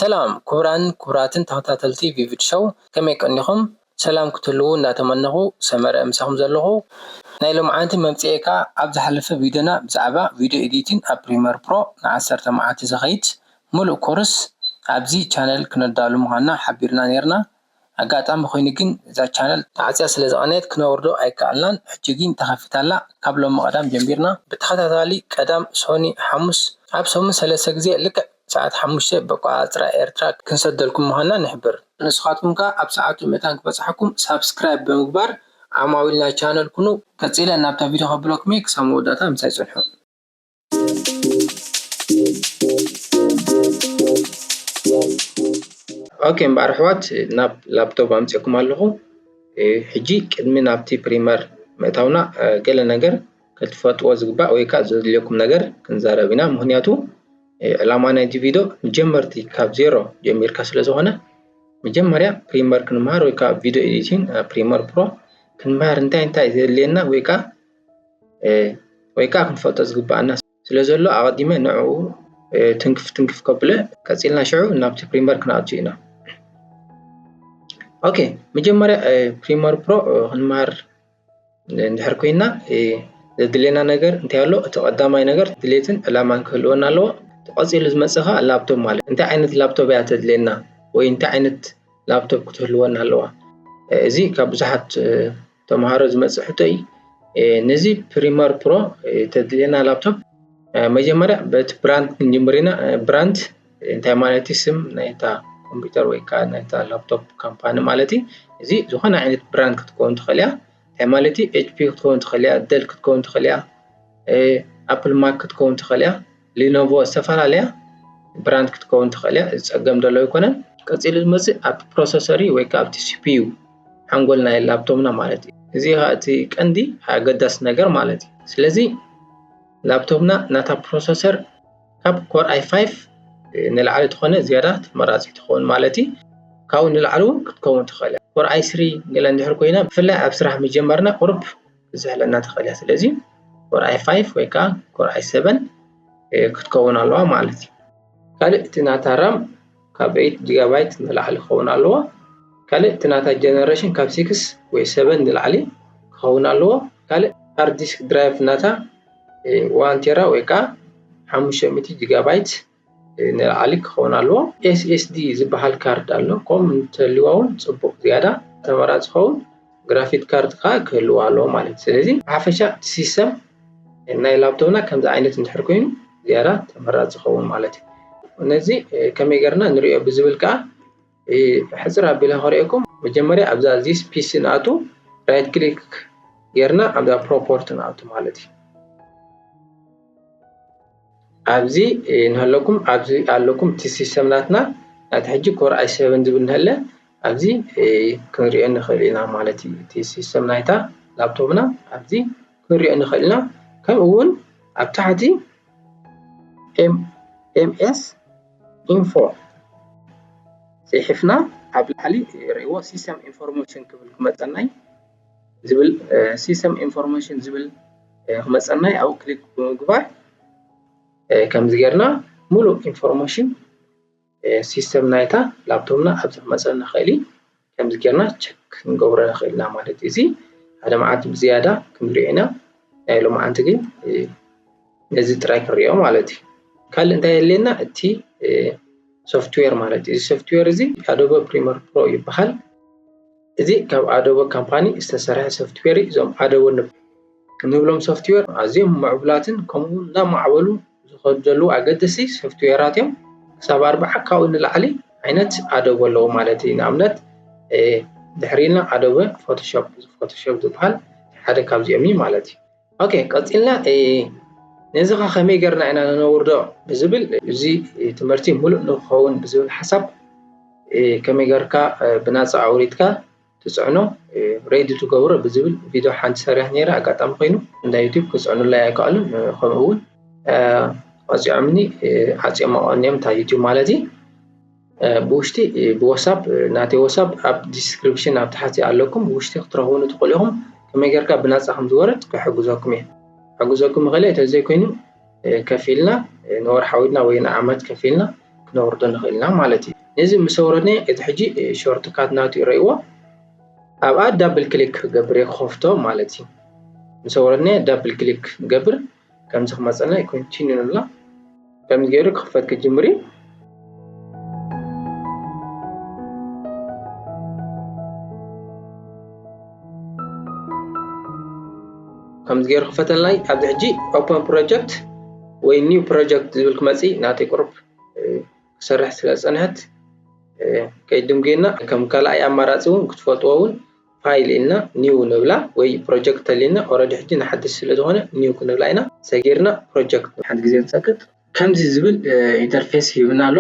ሰላም ክቡራን ክቡራትን ተኸታተልቲ ቪቪድ ሾው፣ ከመይ ቀኒኹም? ሰላም ክትህልዉ እንዳተመነኹ፣ ሰመረ ምሳኹም ዘለኹ። ናይ ሎምዓንቲ መምጽኤ ከኣ ኣብ ዝሓለፈ ቪድዮና ብዛዕባ ቪድዮ ኤዲቲንግ ኣብ ፕሪመር ፕሮ ንዓሰርተ መዓልቲ ዘኸይድ ምሉእ ኮርስ ኣብዚ ቻነል ክነዳሉ ምዃንና ሓቢርና ነይርና። ኣጋጣሚ ኮይኑ ግን እዛ ቻነል ተዓጽያ ስለ ዝቐነየት ክነውርዶ ኣይከኣልናን። ሕጂ ግን ተኸፊታ ኣላ። ካብ ሎሚ ቀዳም ጀሚርና ብተኸታታሊ ቀዳም፣ ሶኒ፣ ሓሙስ ኣብ ሰሙን ሰለስተ ግዜ ልክዕ ሰዓት ሓሙሽተ በቋጽራ ኤርትራ ክንሰደልኩም ምዃንና ንሕብር። ንስኻትኩም ከኣ ኣብ ሰዓቱ መታን ክበጽሓኩም ሳብስክራይብ ብምግባር ዓማዊል ናይ ቻነል ኩኑ። ቀጺለ ናብታ ቪድዮ ከብለኩም እየ፣ ክሳብ መወዳእታ ምሳይ ጽንሑ። ኦኬ እምበኣር ኣሕዋት፣ ናብ ላፕቶፕ ኣምጺእኩም ኣለኹ። እ፣ ሕጂ ቅድሚ ናብቲ ፕሪመር ምእታውና፣ እ፣ ገለ ነገር ክትፈልጥዎ ዝግባእ ወይ ከኣ ዘድልየኩም ነገር ክንዛረብ ኢና። ምኽንያቱ፣ እ፣ ዕላማ ናይቲ ቪድዮ ንጀመርቲ ካብ ዜሮ ጀሚርካ ስለ ዝኾነ፣ መጀመርያ ፕሪመር ክንመሃር ወይ ከኣ ቪድዮ ኤዲቲንግ፣ እ፣ ፕሪመር ፕሮ ክንመሃር እንታይ እንታይ ዘድልየና ወይ ከኣ፣ እ፣ ወይ ከኣ ክንፈልጦ ዝግባኣና ስለ ዘሎ ኣቐዲመ ንዕኡ፣ እ፣ ትንክፍ ትንክፍ ከብሎ፣ ቀጺልና ሽዑ ናብቲ ፕሪመር ክንኣቱ ኢና። ኦኬ፣ መጀመርያ፣ እ፣ ፕሪመር ፕሮ፣ እ፣ ክንመሃር እንድሕር ኮይና፣ እ፣ ዘድልየና ነገር እንታይ ኣሎ? እቲ ቀዳማይ ነገር ድሌትን ዕላማን ክህልወና ኣለዎ። እቲ ቀጺሉ ዝመጽእ ከኣ ላፕቶፕ ማለት እንታይ ዓይነት ላፕቶፕ እያ ተድልየና ወይ እንታይ ዓይነት ላፕቶፕ ክትህልወና ኣለዋ? እ፣ እዚ ካብ ብዙሓት፣ እ፣ ተምሃሮ ዝመጽእ ሕቶ እዩ። እ፣ ነዚ ፕሪመር ፕሮ፣ እ፣ ተድልየና ላፕቶፕ፣ እ፣ መጀመርያ በቲ ብራንድ ክንጅምር ኢና። እ፣ ብራንድ እንታይ ማለት እዩ? ስም ናይታ ኮምፒውተር ወይ ከኣ ናይታ ላፕቶፕ ካምፓኒ ማለት እዩ። እዚ ዝኾነ ዓይነት ብራንድ ክትከውን ትኽእል እያ። እንታይ ማለት እዩ? ኤች ፒ ክትከውን ትኽእል እያ፣ ደል ክትከውን ትኽእል እያ፣ እ፣ ኣፕል ማክ ክትከውን ትኽእል እያ፣ ሊኖቮ፣ ዝተፈላለያ ብራንድ ክትከውን ትኽእል እያ። እዚ ጸገም ዘሎ ኣይኮነን። ቀጺሉ ዝመጽእ ኣብቲ ፕሮሰሰር እዩ ወይ ከኣ ኣብቲ ሲ ፒ ዩ፣ ሓንጎል ናይ ላፕቶፕና ማለት እዩ። እዚ ከኣ እቲ ቀንዲ ኣገዳሲ ነገር ማለት እዩ። ስለዚ ላፕቶፕና ናታ ፕሮሰሰር ካብ ኮር ኣይ ፋይቭ ንላዕሊ ትኾነ ዝያዳ ተመራጺ ትኸውን ማለት እዩ። ካብኡ ንላዕሊ እውን ክትከውን ትኽእል እያ። ኮር ኣይ ስሪ ገለ እንድሕር ኮይና፣ ብፍላይ ኣብ ስራሕ ምጀመርና ቁሩብ ክዝሕለና ትኽእል እያ። ስለዚ ኮር ኣይ ፋይቭ ወይ ከኣ ኮር ኣይ ሰቨን፣ እ፣ ክትከውን ኣለዋ ማለት እዩ። ካልእ እቲ ናታ ራም ካብ ኤይት ጂጋባይት ንላዕሊ ክኸውን ኣለዎ። ካልእ እቲ ናታ ጀነሬሽን ካብ ሲክስ ወይ ሰቨን ንላዕሊ ክኸውን ኣለዎ። ካልእ ሃርድ ዲስክ ድራይቭ ናታ፣ እ፣ ዋን ቴራ ወይ ከኣ ሓሙሽተ ሚእቲ ጂጋባይት፣ እ፣ ንላዕሊ ክኸውን ኣለዎ። ኤስ ኤስ ዲ ዝበሃል ካርድ ኣሎ። ከምኡ እንተልዋ እውን ጽቡቕ፣ ዝያዳ ተመራጺ ክኸውን ግራፊክ ካርድ ከኣ ክህልዎ ኣለዎ ማለት እዩ። ስለዚ ብሓፈሻ እቲ ሲስተም ናይ ላፕቶፕና ከምዚ ዓይነት እንድሕር ኮይኑ ዝያዳ ተመራጺ ክኸውን ማለት እዩ። ነዚ፣ እ፣ ከመይ ጌርና ንሪኦ ብዝብል ከኣ፣ እ፣ ሕጽር ኣቢለ ከርእየኩም። መጀመርያ ኣብዛ ዚስ ፒ ሲ ንኣቱ፣ ራይት ክሊክ ጌርና ኣብዛ ፕሮፖርቲ ንኣቱ ማለት እዩ። ኣብዚ፣ እ፣ ንሃለኩም፣ ኣብዚ ኣለኩም እቲ ሲስተም ናትና፣ ናቲ ሕጂ ኮር ኣይ ሰቨን ዝብል ንሃለ፣ ኣብዚ፣ እ፣ ክንሪኦ ንኽእል ኢና ማለት እዩ። እቲ ሲስተም ናይታ ላፕቶፕና ኣብዚ ክንሪኦ ንኽእል ኢና። ከምኡ እውን ኣብ ታሕቲ ኤም-፣ ኤም ኤስ ኢንፎ ጽሒፍና ኣብ ላዕሊ ርእይዎ፣ ሲስተም ኢንፎርሜሽን ክብል ክመጸና እዩ። ዝብል፣ እ፣ ሲስተም ኢንፎርሜሽን ዝብል፣ እ፣ ክመጸና እዩ። ኣብኡ ክሊክ ብምግባር፣ እ፣ ከምዚ ጌርና ሙሉእ ኢንፎርሜሽን፣ እ፣ ሲስተም ናይታ ላፕቶፕና ኣብዚ ክመጸና ይኽእል እዩ። ከምዚ ጌርና ቸክ ክንገብሮ ንኽእል ኢና ማለት እዩ። እዚ ሓደ መዓልቲ ብዝያዳ ክንሪኦ ኢና። ናይ ሎምዓንቲ ግን፣ እ፣ ነዚ ጥራይ ክንሪኦ ማለት እዩ። ካልእ እንታይ የድልየና? እቲ፣ እ፣ ሶፍትዌር ማለት እዩ። እዚ ሶፍትዌር እዚ ኣዶበ ፕሪመር ፕሮ ይበሃል። እዚ ካብ ኣዶበ ካምፓኒ ዝተሰርሐ ሶፍትዌር እዩ። እዞም ኣዶበ ንብ-፣ ንብሎም ሶፍትዌር ኣዝዮም ምዕቡላትን ከምኡ እውን እናማዕበሉ ዝኸዱ ዘለዉ ኣገደስቲ ሶፍትዌራት እዮም። ክሳብ ኣርባዓ ካብኡ ንላዕሊ ዓይነት ኣዶበ ኣለዎ ማለት እዩ። ንኣብነት፣ እ፣ ድሕሪ ኢልና ኣዶበ ፎቶሾፕ፣ ፎቶሾፕ ዝበሃል ሓደ ካብዚኦም እዩ ማለት እዩ። ኦኬ፣ ቀጺልና፣ እ፣ ነዚ ኸ ከመይ ጌርና ኢና ነነውርዶ ብዝብል፣ እዚ ትምህርቲ ምሉእ ንክኸውን ብዝብል ሓሳብ፣ እ፣ ከመይ ጌርካ፣ እ፣ ብናጻ ኣውሪድካ ትጽዕኖ፣ እ፣ ሬዲ ትገብሮ ብዝብል ቪድዮ ሓንቲ ሰሪሐ ነይረ። ኣጋጣሚ ኮይኑ እንዳ ዩቱብ ክጽዕኑለይ ኣይከኣሉን። እ፣ ከምኡ እውን፣ እ፣ ቀጺዖምኒ፣ እ፣ ዓጽዮም ኣቐንዮም፣ እንታይ ዩቱብ ማለት እዩ። እ፣ ብውሽጢ፣ እ፣ ብዋትሳፕ፣ እ፣ ናተይ ዋትሳፕ ኣብ ዲስክሪፕሽን ኣብ ታሕቲ ኣለኩም፣ ብውሽጢ ክትረኽቡኒ ትኽእሉ ኢኹም። ከመይ ጌርካ ብናጻ ከም ዝወርድ ክሕግዘኩም እየ። ክሕግዘኩም ይኽእል እየ፣ እንተዘይኮይኑ፣ እ፣ ከፊልና፣ እ፣ ንወርሓዊ ኢልና ወይ ንዓመት ከፊልና ክነውርዶ ንኽእል ኢና ማለት እዩ። ነዚ ምስ ኣውረድና እቲ ሕጂ shortcut ናቱ ይረእይዎ። ኣብኣ double click ክገብር እየ ክኸፍቶ ማለት እዩ። ምስ ኣውረድና double click ንገብር። ከምዚ ክመፀና continue ንብላ። ከምዚ ገይሩ ክኽፈት ክጅምር እዩ። ከምዚ ገይሩ ክፈተልና እዩ። ኣብዚ ሕጂ open project ወይ new project ዝብል ክመፅእ እዩ። ናተይ ቁሩብ ክሰርሕ ስለ ዝፀንሐት ከይድንጉየና፣ ከም ካልኣይ ኣማራፂ እውን ክትፈልጥዎ እውን file ኢልና new ንብላ ወይ project ተሊና already ሕጂ ንሓድሽ ስለ ዝኾነ new ክንብላ ኢና። ሰጊርና project ሓንቲ ግዜ ንፀቅጥ። ከምዚ ዝብል interface ሂብና ኣሎ።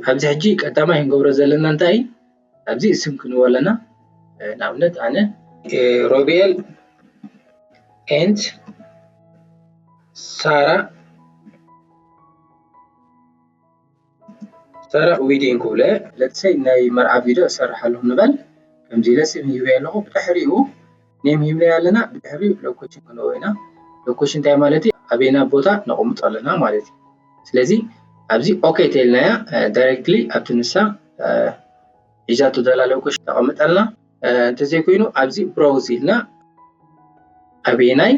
ኣብዚ ሕጂ ቀዳማይ ክንገብሮ ዘለና እንታይ እዩ? ኣብዚ ስም ክንህቦ ኣለና። ንኣብነት ኣነ ሮቤል and ሳራ ሳራ wedding ክብሎ እየ። Let's say ናይ መርዓ ቪድዮ እሰርሕ ኣለኹ ንበል። ከምዚ ኢለ ስም ሂበ ኣለኹ። ብድሕሪኡ name ሂብና ኣለና። ብድሕሪኡ location ክንህቦ ኢና። Location እንታይ ማለት እዩ? ኣበየና ቦታ ነቕምጦ ኣለና ማለት እዩ። ስለዚ ኣብዚ okay ተልናያ directly ኣብቲ ንሳ ሒዛቶ ዘላ location ተቐምጠልና። እንተዘይኮይኑ ኣብዚ browse ኢልና ኣበየናይ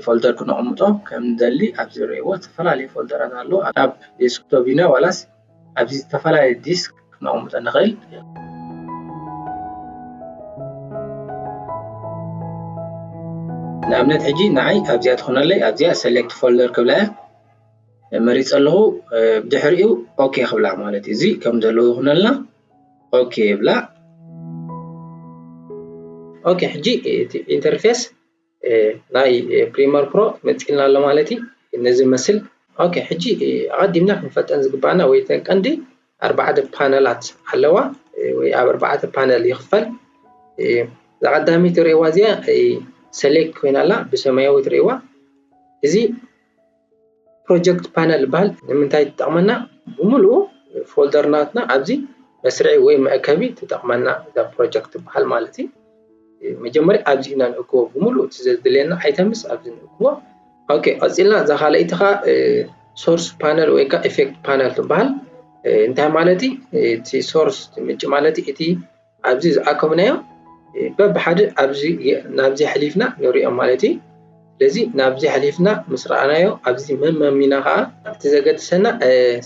folder ክነቕምጦ ከም ንደሊ ኣብዚ ርእይዎ። ዝተፈላለዩ folderኣት ኣለዉ። ኣብ desktop ኢና ዋላስ ኣብዚ ዝተፈላለዩ disk ክነቕምጦ ንኽእል። ንኣብነት ሕጂ ንዓይ ኣብዚኣ ትኾነለይ፣ ኣብዚኣ select folder ክብላ እየ። መሪፀ ኣለኹ። ብድሕሪኡ okay ክብላ ማለት እዩ። እዚ ከም ዘለዎ ይኹነልና። Okay ይብላ። Okay፣ ሕጂ እቲ interface ናይ Premiere Pro መፂልና ኣሎ ማለት እዩ። ነዚ መስል። Okay፣ ሕጂ ኣቐዲምና ክንፈልጠን ዝግባና ወይ ተን ቀንዲ ኣርባዕተ ፓነላት ኣለዋ ወይ ኣብ ኣርባዕተ ፓነል ይኽፈል። እዛ ቀዳመይቲ ትርእይዋ እዚኣ select ኮይና ኣላ ብሰማያዊ ትርእይዋ። እዚ project ፓነል ይበሃል። ንምንታይ ትጠቕመና? ብምሉኡ folder ናትና ኣብዚ መስርዒ ወይ መእከቢ ትጠቕመና እዛ project ትበሃል ማለት እዩ። መጀመርያ ኣብዚ ኢና ንእክቦ ብምሉኡ እቲ ዘድልየና items ኣብዚ ንእክቦ። Okay፣ ቀፂልና እዛ ካልኣይቲ ኸዓ source ፓነል ወይ ከዓ effect ፓነል ትበሃል። እንታይ ማለት እዩ? እቲ source ምንጪ ማለት እዩ። እቲ ኣብዚ ዝኣከብናዮ በብሓደ ኣብዚ ናብዚ ኣሕሊፍና ንሪኦ ማለት እዩ። ስለዚ ናብዚ ኣሕሊፍና ምስ ረኣናዮ ኣብዚ መመሚና ከዓ እቲ ዘገድሰና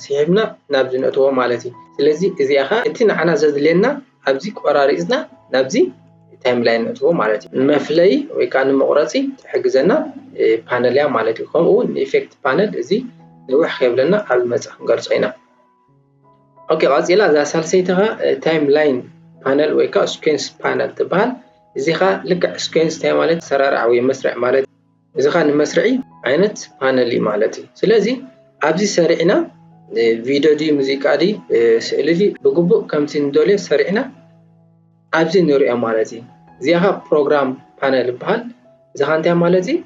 ስሒብና ናብዚ ነእትዎ ማለት እዩ። ስለዚ እዚኣ ከዓ እቲ ንዓና ዘድልየና ኣብዚ ቆራሪፅና ናብዚ timeline ነእትዎ ማለት እዩ። ንመፍለይ ወይ ከዓ ንመቑረፂ ትሕግዘና ፓነል እያ ማለት እዩ። ከምኡ እውን ንኢፌክት ፓነል እዚ ንውሕ ከይብለና ኣብ መፃ ክንገልፆ ኢና። Okay፣ ቀፂላ እዛ ሳልሰይቲ ከዓ timeline ፓነል ወይ ከዓ sequence ፓነል ትበሃል። እዚ ከዓ ልክዕ sequence እንታይ ማለት ሰራርዓ ወይ መስርዕ ማለት እዚ ከዓ ንመስርዒ ዓይነት ፓነል እዩ ማለት እዩ። ስለዚ ኣብዚ ሰሪዕና ቪድዮ ድዩ ሙዚቃ ድዩ ስእሊ ድዩ ብግቡእ ከምቲ ንደልዮ ሰሪዕና ኣብዚ ንሪኦ ማለት እዩ። እዚኣ ከዓ ፕሮግራም ፓነል ይበሃል። እዚ ከዓ እንታይ ማለት እዩ?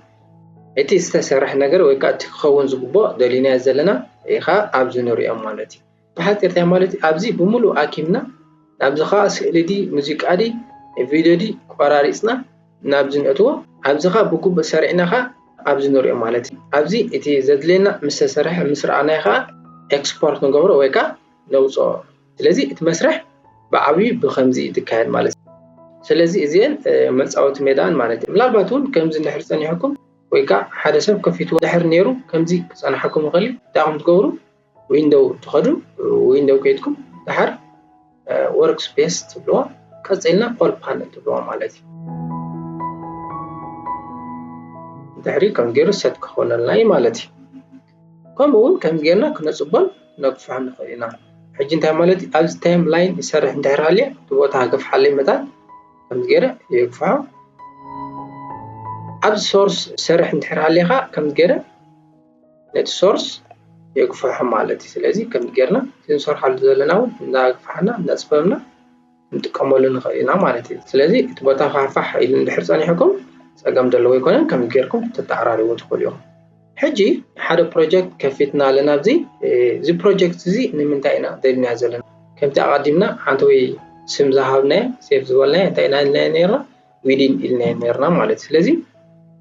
እቲ ዝተሰርሐ ነገር ወይ ከዓ እቲ ክኸውን ዝግብኦ ደሊናዮ ዘለና ከዓ ኣብዚ ንሪኦ ማለት እዩ። ብሓፂር እንታይ ማለት እዩ? ኣብዚ ብምሉእ ኣኪብና ናብዚ ከዓ ስእሊ ድዩ ሙዚቃ ድዩ ቪድዮ ድዩ ቆራሪፅና ናብዚ ነእትዎ። ኣብዚ ከዓ ብግቡእ ሰሪዕና ከዓ ኣብዚ ንሪኦ ማለት እዩ። ኣብዚ እቲ ዘድልየና ምስ ተሰርሐ ምስ ረኣናዮ ከዓ ኤክስፖርት ንገብሮ ወይ ከዓ ነውፅኦ። ስለዚ እቲ መስርሕ ብዓብዩ ብከምዚ እዩ ዝካየድ ማለት እዩ። ስለዚ እዚአን መፃወቲ ሜዳን ማለት እዩ። ምናልባት እውን ከምዚ እንድሕር ፀኒሕኩም ወይ ከዓ ሓደ ሰብ ከፊትዎ ድሕር ነይሩ ከምዚ ክፀንሓኩም ይኽእል እዩ። እንታይ ኢኹም ትገብሩ? ዊንዶው ትኸዱ። ዊንዶው ከይድኩም ድሓር ወርክ ስፔስ ትብልዎ፣ ቀፂልና ኦል ፓነል ትብልዎ ማለት እዩ። ድሕሪ ከም ገይሩ ሰት ክኾነልና እዩ ማለት እዩ። ከምኡ እውን ከም ጌርና ክነፅቦን ነግፍሖን ንኽእል ኢና። ሕጂ እንታይ ማለት እዩ? ኣብዚ ታይም ላይን ይሰርሕ እንድሕር ሃልየ እቲ ቦታ ክገፍሓለይ መታን ከም ገይረ የግፍሖ። ኣብዚ ሶርስ ይሰርሕ እንድሕር ሃልየ ከዓ ከም ገይረ ነቲ ሶርስ የግፍሖ ማለት እዩ። ስለዚ ከም ጌርና እቲ ንሰርሓሉ ዘለና እውን እንዳግፋሕና እንዳፅበብና ክንጥቀመሉ ንኽእል ኢና ማለት እዩ። ስለዚ እቲ ቦታ ፋሕፋሕ ኢሉ እንድሕር ፀኒሕኩም ፀገም ዘለዎ ኣይኮነን፣ ከም ጌርኩም ተተዓራርይዎ ትኽእሉ ኢኹም። ሕጂ ሓደ ፕሮጀክት ከፊትና ኣለና። ኣብዚ እዚ ፕሮጀክት እዚ ንምንታይ ኢና ደሊና ዘለና? ከምቲ ኣቐዲምና ሓንቲ ወይ ስም ዝሃብናዮ ሴፍ ዝበልናዮ እንታይ ኢና ኢልናዮ ነርና? ዊዲን ኢልናዮ ነርና ማለት እዩ። ስለዚ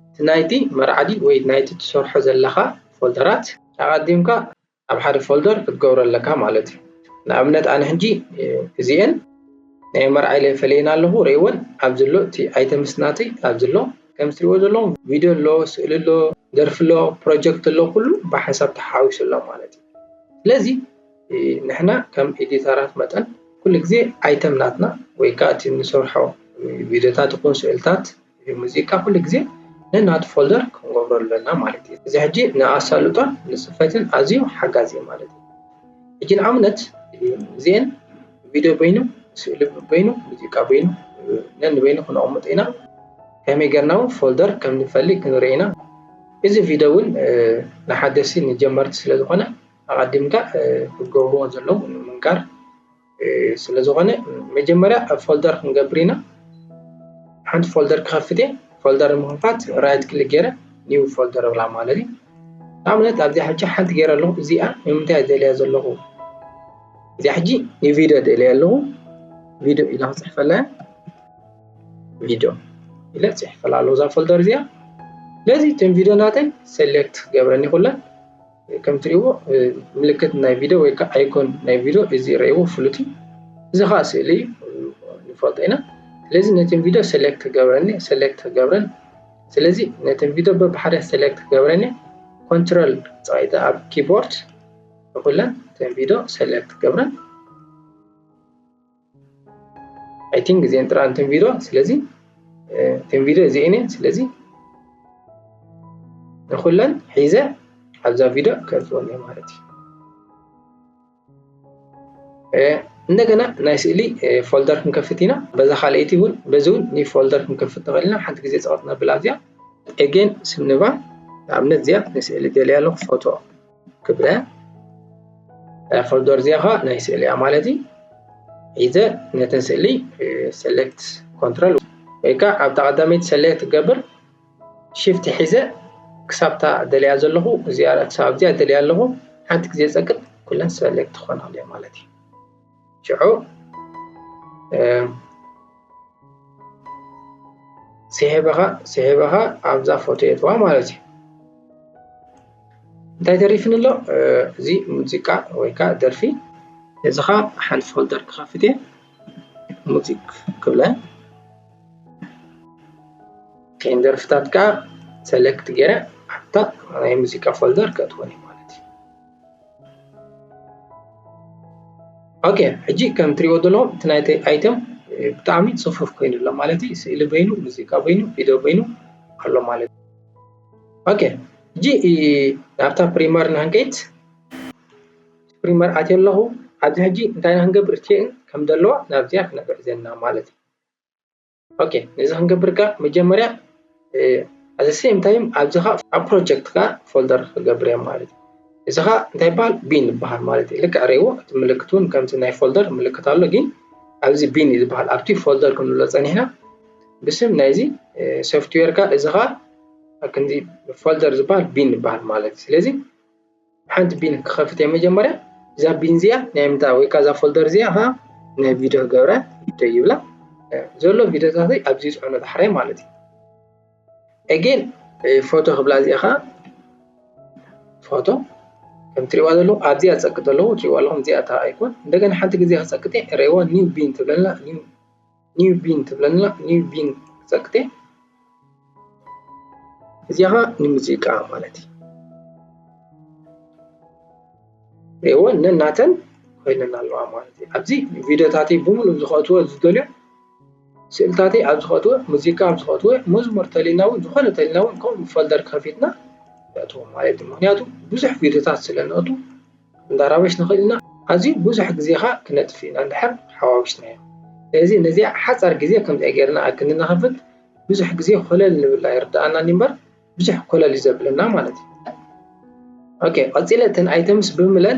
እቲ ናይቲ መርዓዲ ወይ ናይቲ ትሰርሖ ዘለኻ ፎልደራት ኣቐዲምካ ኣብ ሓደ ፎልደር ክትገብሮ ኣለካ ማለት እዩ። ንኣብነት ኣነ ሕጂ እዚአን ናይ መርዓ ኢለ ፈለየን ኣለኹ። ርእይወን ኣብዚ ኣሎ፣ እቲ ኣይተምስ ናተይ ኣብዚ ኣሎ። ከም ትሪእዎ ዘለኹም ቪድዮ ኣሎ፣ ስእሊ ኣሎ፣ ደርፊ ኣሎ፣ ፕሮጀክት ኣሎ፣ ኩሉ ብሓንሳብ ተሓዊሱ ኣሎ ማለት እዩ። ስለዚ ንሕና ከም ኤዲተራት መጠን ኩሉ ግዜ ኣይተም ናትና ወይ ከዓ እቲ ንሰርሖ ቪድዮታት ይኹን ስእልታት ሙዚቃ ኩሉ ግዜ ነናቱ ፎልደር ክንገብሮ ኣለና ማለት እዩ። እዚ ሕጂ ንኣሳልጦን ንፅፈትን ኣዝዩ ሓጋዚ እዩ ማለት እዩ። ሕጂ ንኣብነት እዚአን ቪድዮ በይኑ፣ ስእሊ በይኑ፣ ሙዚቃ በይኑ ነንበይኑ ክነቕምጥ ኢና። ከመይ ጌርና እውን ፎልደር ከም ንፈሊ ክንርኢ ኢና። እዚ ቪድዮ እውን ንሓደስቲ ንጀመርቲ ስለ ዝኾነ ኣቐዲምካ ክገብርዎ ዘለዎም ንምንጋር ስለ ዝኾነ መጀመርያ ፎልደር ክንገብር ኢና። ሓንቲ ፎልደር ክኸፍት እየ። ፎልደር ንምኽፋት ራይት ክሊክ ገይረ ኒው ፎልደር እብላ ማለት እዩ። ንኣብነት ኣብዚኣ ሕጂ ሓንቲ ገይረ ኣለኹ። እዚኣ ንምንታይ እየ ደልያ ዘለኹ? እዚኣ ሕጂ ንቪድዮ ደልያ ኣለኹ። ቪድዮ ኢለ ክፅሕፈላ እየ። ቪድዮ ኢለ ፅሕፈላ ኣለኹ እዛ ፎልደር እዚኣ። ስለዚ እተን ቪድዮ ናተይ ሰሌክት ክገብረን እየ ኩለን። ከም ትሪእዎ ምልክት ናይ ቪድዮ ወይ ከዓ ኣይኮን ናይ ቪድዮ እዚ ረእይዎ ፍሉጥ እዩ። እዚ ከዓ ስእሊ እዩ፣ ንፈልጦ ኢና። ስለዚ ነተን ቪድዮ ሰሌክት ክገብረኒ ሰሌክት ክገብረን። ስለዚ ነተን ቪድዮ በብሓደ ሰሌክት ክገብረኒ ኮንትሮል ፀቒጠ ኣብ ኪቦርድ ንኩለን እተን ቪድዮ ሰሌክት ክገብረን። I think እዚአን ጥራን እተን ቪድዮ። ስለዚ እተን ቪድዮ እዚአን እየን። ስለዚ ንኩለን ሒዘ ኣብዛ ቪድዮ ከእትወን እየ ማለት እዩ። እንደገና ናይ ስእሊ ፎልደር ክንከፍት ኢና። በዛ ካልኣይቲ እውን በዚ እውን ኒ ፎልደር ክንከፍት ንኽእል ኢና። ሓንቲ ግዜ ፀቐጥ ነብላ እዚኣ ኤጌን ስም ንባ ንኣብነት እዚኣ ንስእሊ ደልያ ኣለኹ ፎቶ ክብለ ፎልደር እዚኣ ኸዓ ናይ ስእሊ እያ ማለት እዩ። ሒዘ ነተን ስእሊ ሰሌክት ኮንትሮል ወይ ከዓ ኣብታ ቀዳመይቲ ሰሌክት ትገብር ሽፍት ሒዘ ክሳብታ ደልያ ዘለኹ እዚኣ ክሳብ እዚኣ ደልያ ኣለኹ ሓንቲ ግዜ ፀቅጥ ኩለን ሰሌክት ክኾና ኣለዮ ማለት እዩ። ሽዑ ስሒበኻ ስሒበኻ ኣብዛ ፎቶ የእትዋ ማለት እዩ። እንታይ ተሪፍኒ ኣሎ? እዚ ሙዚቃ ወይ ከዓ ደርፊ። እዚ ኸዓ ሓንቲ ፎልደር ክኸፍት እየ። ሙዚክ ክብለ ከይን ደርፍታት ከዓ ሰሌክት ገይረ ኣብታ ናይ ሙዚቃ ፎልደር ከእትወን እዩ ማለት እዩ። ኦኬ፣ ሕጂ ከም ትሪእዎ ዘለኹም እቲ ናይቲ ኣይተም ብጣዕሚ ፅፉፍ ኮይኑ ኣሎ ማለት እዩ። ስእሊ በይኑ፣ ሙዚቃ በይኑ፣ ቪድዮ በይኑ ኣሎ ማለት እዩ። ኦኬ፣ ሕጂ ናብታ ፕሪመር ንክንከይድ ፕሪመር ኣትየ ኣለኹ። ኣብዚ ሕጂ እንታይ ንክንገብር እትየን ከም ዘለዋ ናብዚኣ ክነግዕዘና ማለት እዩ። ኦኬ፣ ነዚ ክንገብር ከ መጀመርያ ኣዘ ሴም ታይም ኣብዚ ኸ ኣብ ፕሮጀክት ከ ፎልደር ክገብር እየ ማለት እዩ። እዚ ኸ እንታይ ይበሃል? ቢን ይበሃል ማለት እዩ። ልክዕ ርእይዎ እቲ ምልክት እውን ከምቲ ናይ ፎልደር ምልክት ኣሎ፣ ግን ኣብዚ ቢን እዩ ዝበሃል። ኣብቲ ፎልደር ክንብሎ ጸኒሕና ብስም ናይዚ ሶፍትዌር ከ እዚ ኸ ኣብ ክንዲ ፎልደር ዝበሃል ቢን ይበሃል ማለት እዩ። ስለዚ ሓንቲ ቢን ክኸፍት እየ መጀመርያ። እዛ ቢን እዚኣ ናይ ምንታይ ወይ ከዓ እዛ ፎልደር እዚኣ ከዓ ናይ ቪድዮ ክገብራ ቪድዮ ይብላ ዘሎ ቪድዮታተይ ኣብዚ ይፅዕኖ ዳሕራይ ማለት እዩ። ኤጌን ፎቶ ክብላ እዚኣ ከዓ ፎቶ ከም ትሪእዋ ዘለኹ ኣብዚኣ ፀቅጥ ዘለኹ ትሪእዋ ኣለኹም። እዚኣ እታ ኣይኮን እንደገና ሓንቲ ግዜ ክፀቅጥ እየ። ርእይዋ ኒው ቢን ትብለና ኒው ቢን ትብለና ኒው ቢን ክፀቅጥ እየ። እዚኣ ከዓ ንሙዚቃ ማለት እዩ። ርእይዎ ነናተን ኮይነን ኣለዋ ማለት እዩ። ኣብዚ ቪድዮታተይ ብምሉእ ዝኸእትዎ ዝደልዮ ስእልታተይ ኣብ ዝኸእትዎ ሙዚቃ ኣብ ዝኸእትዎ መዝሙር ተሊና እውን ዝኾነ ተሊና እውን ከምኡ ፎልደር ከፊትና ነእትዎ ማለት እዩ። ምክንያቱ ብዙሕ ቪድዮታት ስለ ነእቱ እንዳራበሽ ንኽእል ኢና። ኣዝዩ ብዙሕ ግዜኻ ክነጥፍ ኢና እንድሕር ሓዋዊስናዮ። ስለዚ ነዚኣ ሓፃር ግዜ ከምዚኣ ጌርና ኣክንናኸፍት ብዙሕ ግዜ ኮለል ንብላ ይርድኣና እምበር ብዙሕ ኮለል እዩ ዘብለና ማለት እዩ። ኦኬ፣ ቀፂለ እተን ኣይተምስ ብምለን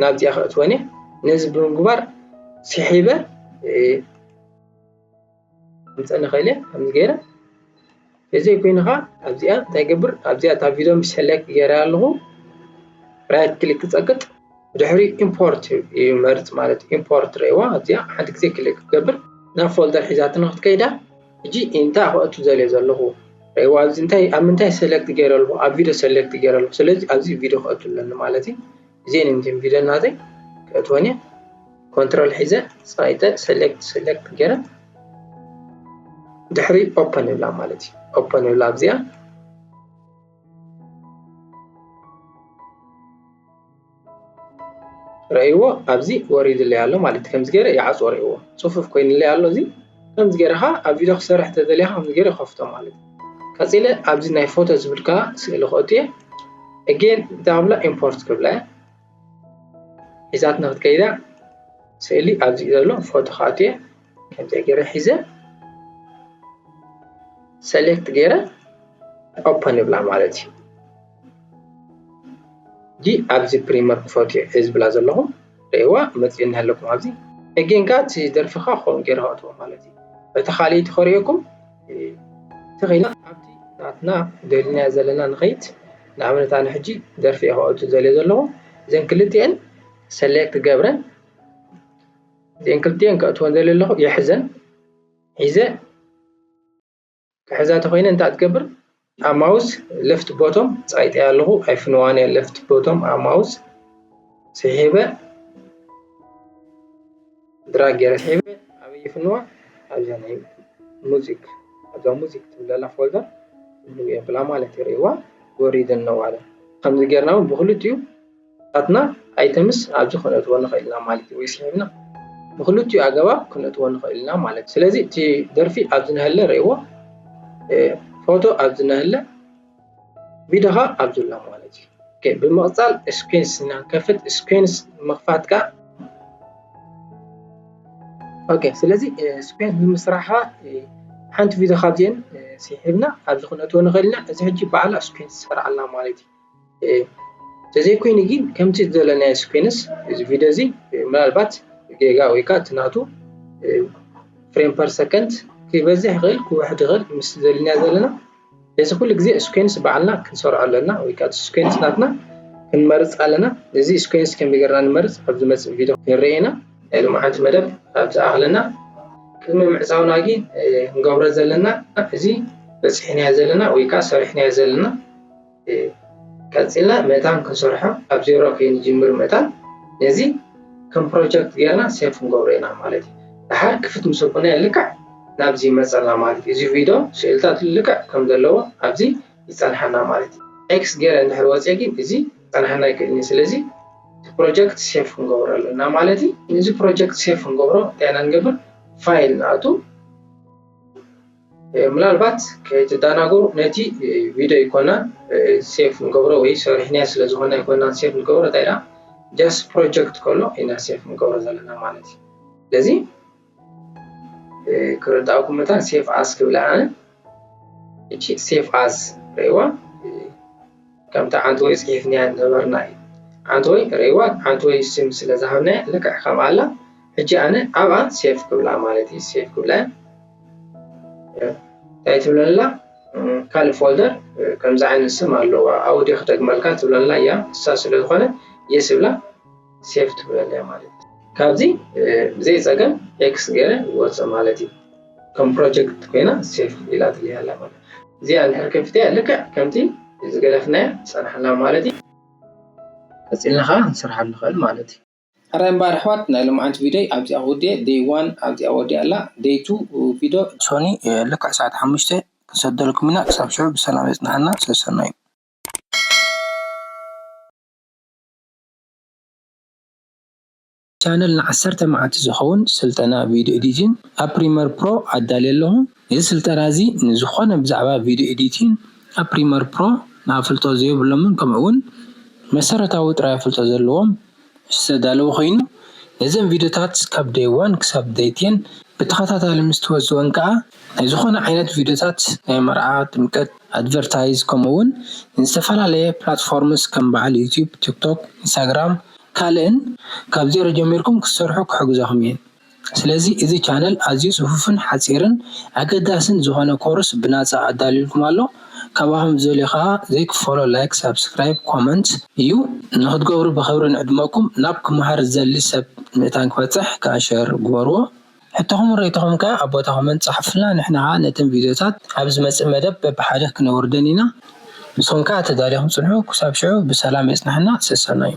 ናብዚኣ ከእትወን እየ። ነዚ ብምግባር ስሒበ ምፀ ንኽእል እየ ከምዚ ገይረ እዚ ኮይንኻ ኣብዚኣ እንታይ ገብር ኣብዚኣ እታ ቪድዮ ምስ ሰሌክት ገይረ ኣለኹ ራይት ክሊክ ክፀቅጥ ድሕሪ ኢምፖርት ይመርፅ ማለት ኢምፖርት ርእይዋ ኣብዚኣ ሓንቲ ግዜ ክሊክ ክገብር ናብ ፎልደር ሒዛትኒ ክትከይዳ ሕጂ እንታይ ክእቱ ዘልየ ዘለኹ ርእይዋ ኣብዚ እንታይ ኣብ ምንታይ ሰሌክት ገይረ ኣለኹ ኣብ ቪድዮ ሰሌክት ገይረ ኣለኹ ስለዚ ኣብዚ ቪድዮ ክእቱ ኣለኒ ማለት እዩ። እዚአን እምትን ቪድዮ ናተይ ክእትወን እየ። ኮንትሮል ሒዘ ፃይጠ ሰሌክት ሰሌክት ገይረ ድሕሪ ኦፐን ይብላ ማለት እዩ። ኦፐን ይብላ ኣብዚኣ ረእይዎ ኣብዚ ወሪድለይ ኣሎ ማለት እዩ። ከምዚ ገይረ ይዓፅዎ ረእይዎ ፅፉፍ ኮይንለይ ኣሎ። እዚ ከምዚ ገይረ ከዓ ኣብ ቪድዮ ክሰርሕ ተደሊኻ ከምዚ ገይረ ይኸፍቶ ማለት እዩ። ቀፂለ ኣብዚ ናይ ፎቶ ዝብል ከዓ ስእሊ ከእቱ እየ። እጌን እንታይ ክብላ ኢምፖርት ክብላ እየ። ሒዛትና ክትከይዳ ስእሊ ኣብዚ ዘሎ ፎቶ ከእቱ እየ። ከምዚ ገይረ ሒዘ ሰሌክት ገይረ ኦፐን ይብላ ማለት እዩ። ጂ ኣብዚ ፕሪመር ክፈትዮ እየ ዝብላ ዘለኹ ርእይዋ መፅእና ኣለኩም ኣብዚ እጌንካ እቲ ደርፊኻ ከምኡ ገይረ ከእትዎ ማለት እዩ። በቲ ካልኣይቲ ከርእየኩም ተኸይና ኣብቲ ናትና ደልና ዘለና ንኸይድ ንኣብነት ኣነ ሕጂ ደርፊ እየ ከእቱ ዘለ ዘለኹ እዘን ክልቲአን ሰሌክት ገብረን እዚአን ክልቲአን ከእትወን ዘለ ኣለኹ የሕዘን ሒዘ ክሕዛ ተኮይነ እንታይ ትገብር ኣብ ማውስ ለፍት ቦቶም ፃይጠያ ኣለኹ ኣይፍንዋን እየ ለፍት ቦቶም ኣብ ማውስ ስሒበ ድራግ ገይረ ስሒበ ኣበይ ይፍንዋ ኣብዛ ናይ ሙዚክ ኣብዛ ሙዚክ ትብለላ ፎልደር የብላ ማለት ይርእዋ ወሪደን ነዋለ ከምዚ ገርና እውን ብክልቲኡ ናትና ኣይተምስ ኣብዚ ክነእትዎ ንኽእል ኢና ማለት እዩ ወይ ስሒብና ብክልቲኡ ኣገባብ ክነእትዎ ንኽእል ኢና ማለት እዩ ስለዚ እቲ ደርፊ ኣብዚ ነህለ ርእይዎ ፎቶ ኣብዚ ነህለ ቪድዮኻ ኣብዚ ኣሎ ማለት እዩ ብምቕፃል ስኩንስ ኢና ንከፍት ስኩንስ ምኽፋት ከዓ ኦኬ ስለዚ ስኩንስ ንምስራሓ ሓንቲ ቪድዮ ካብዚአን ስሒብና ኣብዚ ክነእትዎ ንኽእል ኢና እዚ ሕጂ በዓላ ስኩንስ ትሰርዓልና ማለት እዩ ተዘይኮይኑ ግን ከምቲ ዝደለናዮ ስኩንስ እዚ ቪድዮ እዚ ምናልባት ጌጋ ወይ ከዓ እቲ ናቱ ፍሬም ፐር ሰከንድ ክበዝሕ ይኽእል ክውሕድ ይኽእል ምስ ዘልናዮ ዘለና እዚ ኩሉ ግዜ ስኩንስ ባዕልና ክንሰርዖ ኣለና ወይ ከዓ ስኩንስ ናትና ክንመርፅ ኣለና እዚ ስኩንስ ከመይ ገርና ንመርፅ ኣብ ዝመፅእ ቪድዮ ክንርኢ ኢና ናይ ልምዓንቲ መደብ ኣብ ዝኣኽለና ቅድሚ ምዕፃውና ግን ክንገብሮ ዘለና እዚ በፂሕናዮ ዘለና ወይ ከዓ ሰሪሕናዮ ዘለና ቀፂልና መታን ክንሰርሖ ኣብ ዜሮ ከይንጅምር መታን ነዚ ከም ፕሮጀክት ጌርና ሴፍ ክንገብሮ ኢና ማለት እዩ። ድሓር ክፍት ምስ ኣበልናዮ ልክዕ ናብዚ ይመፀልና ማለት እዩ። እዚ ቪድዮ ስእልታት ልክዕ ከም ዘለዎ ኣብዚ ይፀንሓና ማለት እዩ። ኤክስ ገይረ እንድሕር ወፅየ ግን እዚ ክፀንሓና ኣይክእልን እዩ። ስለዚ እቲ ፕሮጀክት ሴፍ ክንገብሮ ኣለና ማለት እዩ። ነዚ ፕሮጀክት ሴፍ ክንገብሮ እንታይ ኢና ንገብር? ፋይል ንኣቱ ምናልባት ከይትዳናገሩ ነቲ ቪድዮ ይኮና ሴፍ ንገብሮ ወይ ሰሪሕናዮ ስለዝኮነ ይኮና ሴፍ ንገብሮ እንታይ ዳ ጃስ ፕሮጀክት ከሎ ኢና ሴፍ ንገብሮ ዘለና ማለት እዩ ስለዚ ክርዳእኩም መታን ሴፍ ኣስ ክብላ ኣነ እቺ ሴፍ ኣስ ርእዋ ከምቲ ዓንተወይ ፅሒፍናያ ነበርና እዩ። ዓንተወይ ርእይዋ ዓንተወይ ስም ስለ ዝሃብናያ ልክዕ ከም ኣላ ሕጂ ኣነ ኣብኣ ሴፍ ክብላ ማለት እዩ። ሴፍ ክብላ እንታይ ትብለላ ካልእ ፎልደር ከምዚ ዓይነት ስም ኣለዋ ኣውዲዮ ክደግመልካ ትብለላ እያ። እሳ ስለ ዝኾነ የስ ብላ ሴፍ ትብለላ ማለት እዩ። ካብዚ ብዘይ ፀገም ኤክስ ገይረ ይወፅእ ማለት እዩ። ከም ፕሮጀክት ኮይና ሴፍ ኢላ ትልያላ ማለት እዚኣ እንድሕር ከፊተያ ልክዕ ከምቲ ዝገለፍናያ ፀናሕና ማለት እዩ። ቀፂልና ከዓ ንስርሓሉ ንኽእል ማለት እዩ። ሕራይ እምበኣር ኣሕዋት ናይ ሎምዓንቲ ቪድዮይ ኣብዚኣ ወዲአ ደይ ዋን ኣብዚኣ ወዲኣ ኣላ ደይ ቱ ቪድዮ ሶኒ ልክዕ ሰዓት ሓሙሽተ ክንሰደልኩም ኢና ክሳብ ሽዑ ብሰላም የፅናሓና ሰሰናዩ ቻነል ንዓሰርተ መዓልቲ ዝኸውን ስልጠና ቪድዮ ኤዲቲን ኣብ ፕሪመር ፕሮ ኣዳልየ ኣለኹ። እዚ ስልጠና እዚ ንዝኾነ ብዛዕባ ቪድዮ ኤዲቲን ኣብ ፕሪመር ፕሮ ንኣፍልጦ ዘይብሎምን ከምኡ እውን መሰረታዊ ጥራይ ኣፍልጦ ዘለዎም ዝተዳለወ ኮይኑ ነዘን ቪድዮታት ካብ ደይ ዋን ክሳብ ደይ ቴን ብተኸታታሊ ምስ ትወፅወን ከዓ ናይ ዝኾነ ዓይነት ቪድዮታት ናይ መርዓ፣ ጥምቀት፣ ኣድቨርታይዝ ከምኡ እውን ንዝተፈላለየ ፕላትፎርምስ ከም በዓል ዩቲዩብ፣ ቲክቶክ፣ ኢንስታግራም ካልእን ካብ ዜሮ ጀሚርኩም ክትሰርሑ ክሕግዘኹም እየን። ስለዚ እዚ ቻነል ኣዝዩ ፅፉፍን ሓፂርን ኣገዳስን ዝኾነ ኮርስ ብናፃ ኣዳልዩልኩም ኣሎ። ካባኹም ዝደልዮ ከዓ ዘይክፈሎ ላይክ፣ ሳብስክራይብ፣ ኮመንት እዩ። ንክትገብሩ ብኽብሪ ንዕድመኩም። ናብ ክመሃር ዝደሊ ሰብ ምእንታን ክበፅሕ ከዓ ሸር ግበርዎ። ሕቶኹምን ርእይቶኹምን ከዓ ኣብ ቦታ ኮመንት ፀሓፉልና። ንሕና ከዓ ነተን ቪድዮታት ኣብ ዝመፅእ መደብ በብሓደ ክነውርደን ኢና። ንስኹም ከዓ ተዳሊኹም ፅንሑ። ክሳብ ሽዑ ብሰላም የፅንሐና። ሰሰናዩ።